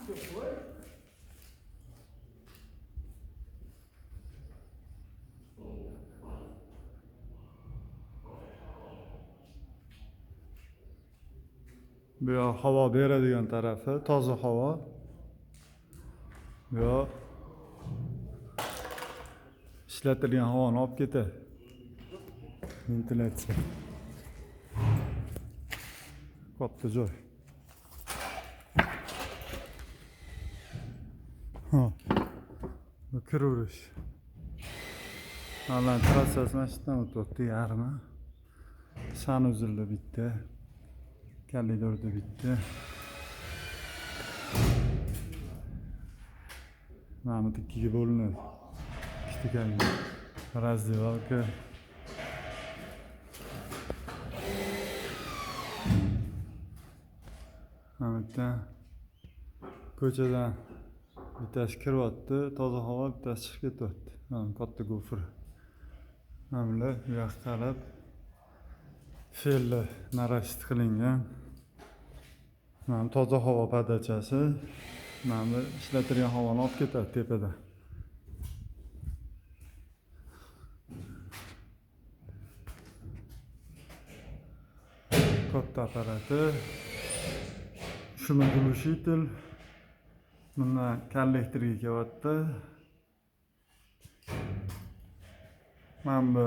Bu yoq havo beradigan tarafi, toza havo. Bu yoq ishlatilgan havoni olib ketadi. Ventilyatsiya. Katta joy. Ha. Bu kiraverish. Mana trassasi mana shu yerdan o'tyapti yarmi. Sanuzelda bitta. Koridorda bitta. Mana bu ikkiga bo'linadi. Ikkita koridor. Раздевалка. Mana bu yerdan ko'chadan bittasi kiryapti, toza havo, bittasi chiqib ketyapti. Mana katta gofr. Mana bular bu yoqqa qarab felli narashit qilingan. Mana toza havo podachasi. Mana bu ishlatilgan havoni olib ketadi tepadan. Katta apparati. Шумоглушитель. Bundan kollektorga kelyapti. Mana bu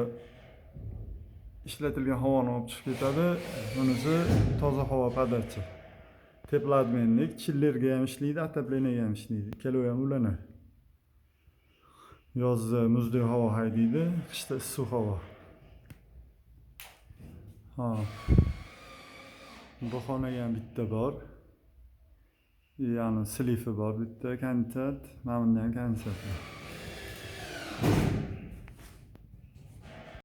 ishlatilgan havoni olib chiqib ketadi. Bunisi toza havo podachi. Teploobmennik chillerga ham ishlaydi, отоплениеga ham ishlaydi. Ikkalovi ham ulanadi. Yozda muzdek havo haydaydi, qishda issiq havo. Ha. Bu xonaga ham bitta bor. Ya'ni slifi bor bitta, konsert, mana bunda ham konsert bor.